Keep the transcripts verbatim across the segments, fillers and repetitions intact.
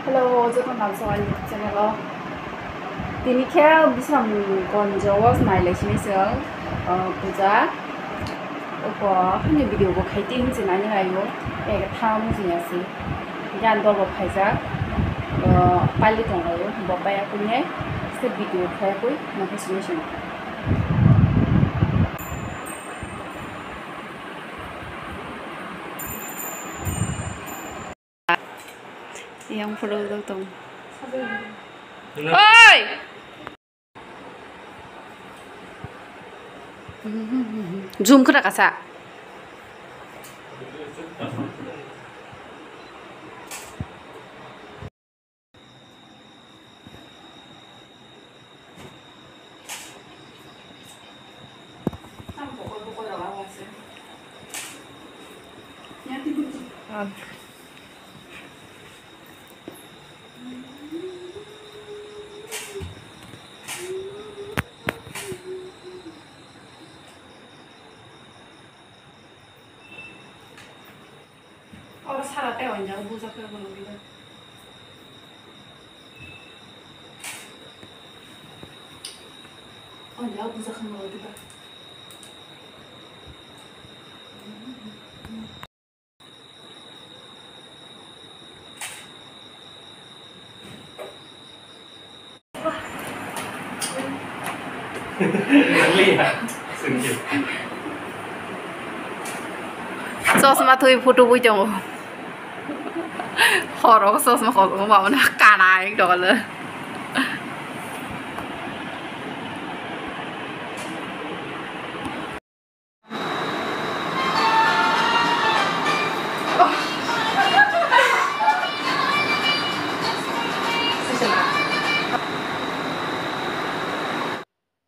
Hello, joto nang song ani channel o. Tini khe Bisramganj o nai lai sini se, uh, puja. Oko hani video bo khai tin se nani lai o. Ega tham jini asi. Gan dol bo phaijak. Uh, pali tong lai o. Bo paya kuni se video khai koi nang sini sini. Yang photo dok tong. Oi! Zoom kena kasa. Oro sara tei oinda bujak khe bono diba. Oinda bujak khe bono diba. Chosma thui photo bui tongo. Horo chosma kolok ma kana ek dogole.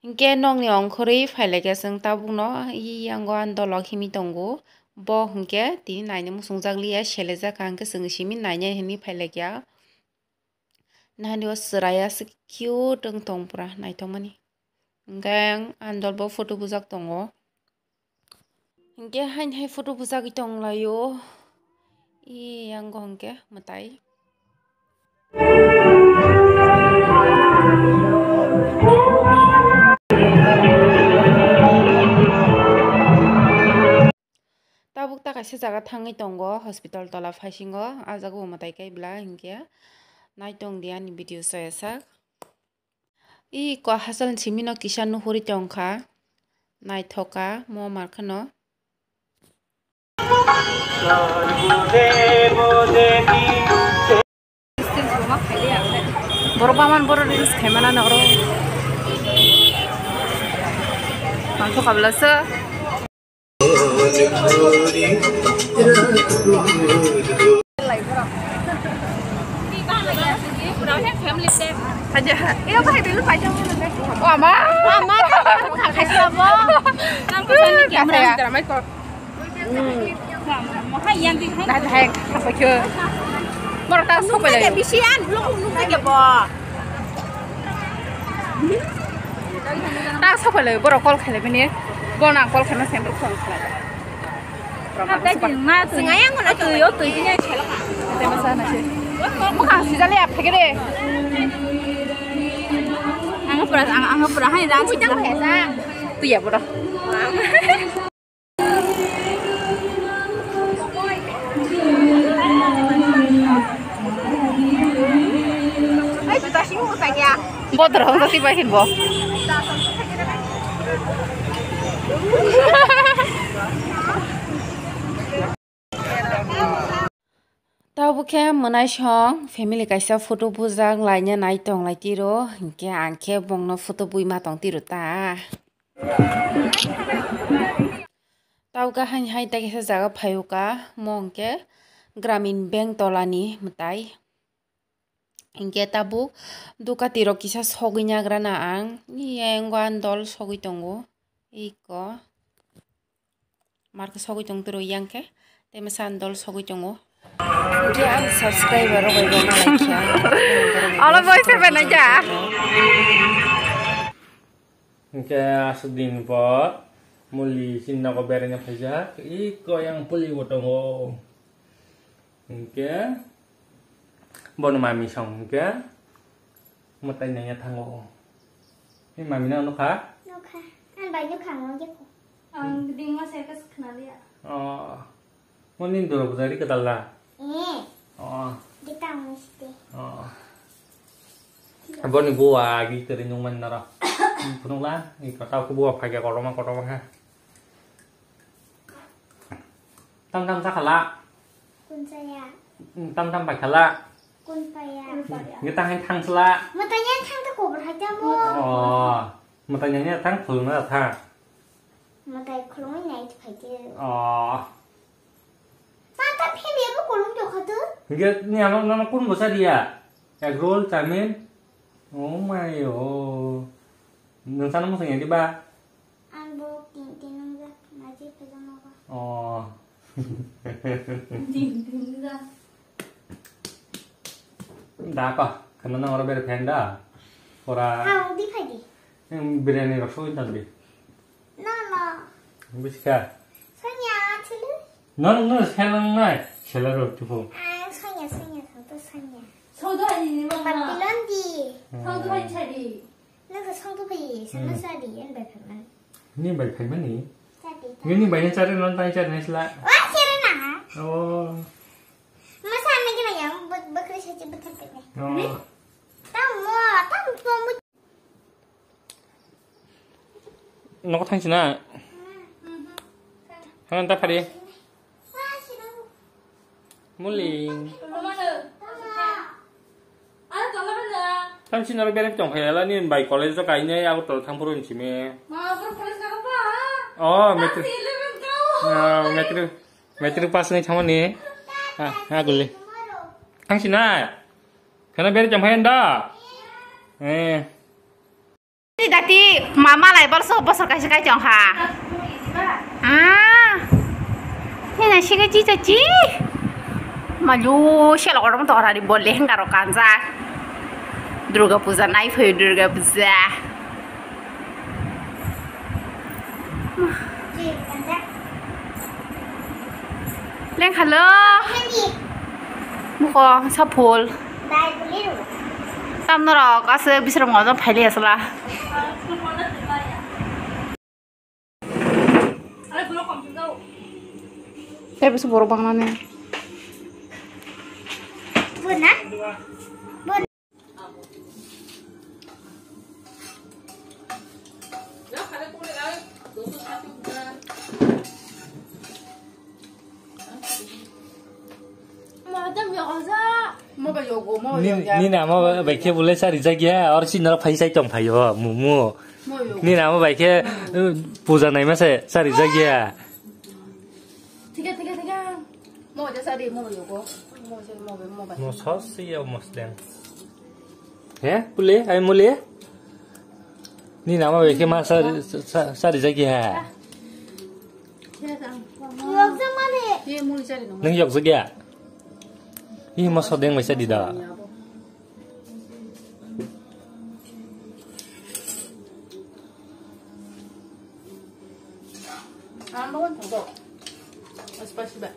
Hinkhe nokni ongkhorwi phailaikha chwng tabukno, yango ani dolok himwi tongo. Bo hinkhe tini naina muchungjak liya, selejak, hinkhe chwng simi naina hinwi phailaikha. Nahani o chwrai aswk cute wng tong pura naithokmani. Hinkhe ang andol bo photo bujak tongo. Hinkhe haini hai photo bujagwi tonglaio. Ee, yang go hinkhe mwtai. Tabuk ta kaisa jaga thangwi tongo, hospital tola phaisingo, ah jaga bo mwtai kai bwla hinkhe naitong di ani video chaya sak. Iko hachal simi no kisa nuhuri tongkha, naithoka mo markhano. Borok baman borok reels khaimana noro. Mangso kabla se. Aja, iya bahai dulu paitang. Oh, ama. Ama, khaisi abo. Nang pesan ni camera. Drama ko. Dah, dah, apa ke? Moro ta sopai lai. Bisi an, belum, belum lagi apa? Ta sopai lai, borok call khailai bini. Bo nang call khaima sem rok phone khlai. Apa sih ma tu? Sengaja ngono tu yo tu ini. Tema sana sih. Muka sih jale apa gede? Ang pura, ang, ang pura hai ran. Tu ya pura. Botor hong tasi bai hin bo. Tabuk khe mwnai song family kaisa photo bujak laina nai tong lai tiro, hinkhe ang khe bongno photo bui ma tong tiro ta. Tauka haini hai tei kaisa jaga phaiuka, mo hwnkhe Gramin Bank tolani mwtai. Hinkhe tabuk dukati rok kisa sogwi nagrana ang, yango ani dol sogwi tongo. Iko markhe sogwi tong tiro yang khe, tei masa ani dol sogwi tongo. Hinkhe ani subscriber rok bai rwna lai kha. Olo boy se bai naikha. Hinkhe aswk din pho muli chini nogo beraina phaijak, iko yang puli bo tongo. Hinkhe Bono mami song hwnkhe mwtai naiya thango. Ni mami no nukha? Nukha. Ang bai nukha ang nukha. Ang dingma se kas khna liya. Oh. Moni dura bujari kadalla. Eh. Oh. Kita mesti. Oh. Boni buwa agi kari nung man nara. Punung la, ni kata aku buwa phage koroma koroma ha. Tam tam sakhala. Kun saya. Tam tam paikhala. Kun paya. Ngi tang hai thang sla. Matanya thang ta kubur haja mo. Oh. Matanya ni thang khulna tha. Matai khulung nai phai je. Oh. Tata pheli abo kolom jokha tu. Hingke ni ano nono kun bosa dia? Egg roll, chowmein. Oh my oh. Nung sana musang ya di ba? Ang bo tin tin nung ja, naji pejama ba. Oh. Tin tin ja. Da ko, kana na ora bere fan da. Ora. Ang di phai di. Biryani rok soi tan di. No, no. Bujiska. Sanya, chili. No, no, no, selang nai. Selang rok tupo. Ah, sanya, sanya, satu sanya. Song tu hai ni mama. Papilon di. Song tu hai chadi. Nang ke song tu pai, sana sadi, yan bai phaimani. Ni bai phaimani? Chadi. Ni, ni bai na chari non tai chari nai sila. Wah, sira na. Oh. Masa ame kena yang, bakri sachi betul betul. Oh. Tamu, tamu, tamu. Nogo thangsi na? Hanan ta phari. Muling. Thangsi noro bere tong khaya la ni bai college o kainai ago tol thang phuru ni simi. Oh, matric. Ah, matric, matric pass ni thangmani. Ah, ah, guli. Thangsi na? Khana bere tong khaya da? Eh. Ni dati mama lai bor so bosor kaisa kai chong ha. Ah. Ni na sini chi cha chi. Malu sel orang to hari bol lehenga ro kanja. Durga Puja nai phaio Durga Puja. Leng halo. Muko sa phul. Tam norok ase bisrong ngono phaile asla. Tei bisa borok bangnani. Nini ama bai khe bole sari jagya, or sinara phai sai tong phai o, mumu. Nini ama bai khe, uh, puja naima se sari jagya. Thika, thika, thika. Mo ja sari, mo yogo. Mo se, mo be, mo ba. Mo sos si ya mo sleng. He? Pule? Ai mule? Nini ama bai khe ma sari, sa-, sari jagya ha. Yok jang mane. Ye muli sari no. Nang yok jagya. Ih, ma sodeng bai sari da. Ang bangun photo. Spicy ba.